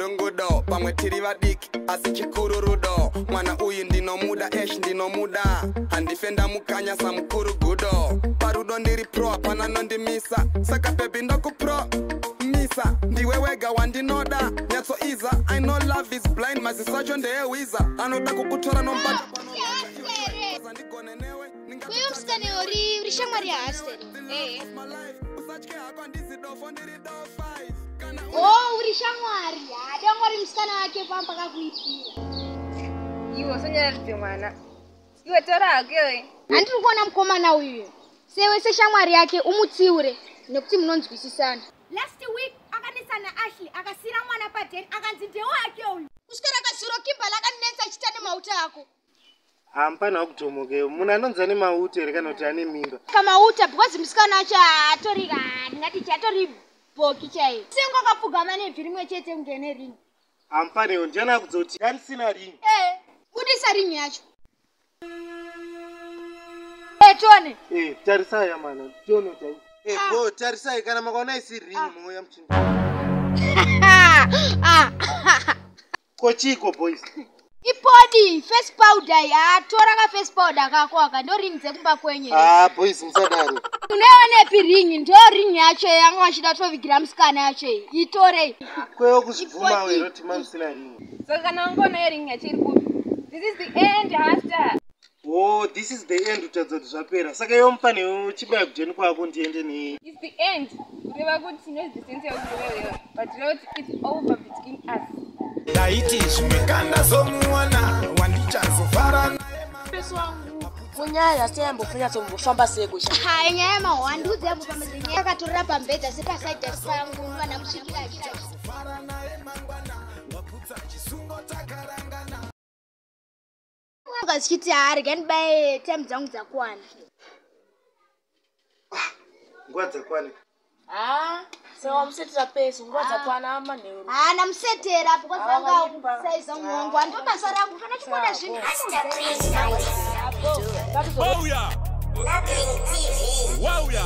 Hurungudo, pamwe tiri vadiki, asi chikuru rudo. Mwana uyu ndinomuda, esh ndinomuda. Handife ndamukanya samukuru gudo. Parudo ndiri pro, hapana nondimisa. Saka baby ndokupro misa, ndiwe wega wandinoda. Nyatsoiza, I know love is blind, maziso acho ndeewiza. Anoda kukutora nombata. Uyo musikana uri shamwari yaHastel. Oh, uri shamwari. Hadangori musikana wake pamba kakuipira. Iwe usanyararidze mwana. Iwe tora hako iwe. Handiri kuona mukomana uyu. Sewe seshamwari yake umutsiure nekuti munonzwisisana. Last week akanetsana Ashley akasira mwana padeni akanzi ndewake uyu. Kusvikira kazuro Kimberly akanetsa achiita nemauta ako. Hampana wakutomokeyo. Munhu anonzi ane mauta here kana kuti ane mimba? Kamauta because musikana acho atori ndingati chatori boki chaiyo. Sengo akapfugama nebvi rimwe chete kunge neringi. Hampanewo ndiani akudzoti ndandisina ringi. Eh, budisa ringi yacho. Eh, tione. Eh, tarisai amana, tione chai. Eh, bo tarisai kana makaona isiri ringi mouya muchinda. Ko chiiko boys? Ipodi face powder ya tora ka face powder kako aka ndo ring dzekumba kwenye. Ah, boys musadaro. Unoionepi ring? Ndo ring yacho yanga vachida tovigira musikana yacho iyi. Itorei. Kweyo kuzvibvuma wero kuti mamusina ringi. Saka kana wangoona ring yacho iri kupi? This is the end, Hasta. Oh, this is the end kutaridza kuti zvapera. Saka iwe mufanewo chibaya kujeni kwako ndiende nei. It's the end. Kureva kuti tinozi sense yakureva. But reva kuti it's over between us. Ndaiti zvimwe kandazomuwana wandichazofara naye. Pesi wangu kunyaya seyambofanyatsombofamba seko. Hai, nyaya yemahwa ndiudze yambofamba senyaya akatorera pambedza sepasaidha pangu vana musvikira achita. Fara naye mangwana waputsa chisungo takarangana. Anga zichiti haarega ndibaye time dzangu dzakwana. Nguva dzakwana. Ha, sewamusetera pesi nguva dzakwana amanheru. Haana musetera because Ah, anga wakaipa. kusaiza mwongo ando basa rangu kana chikuda zvinhu. Wauya. Wauya.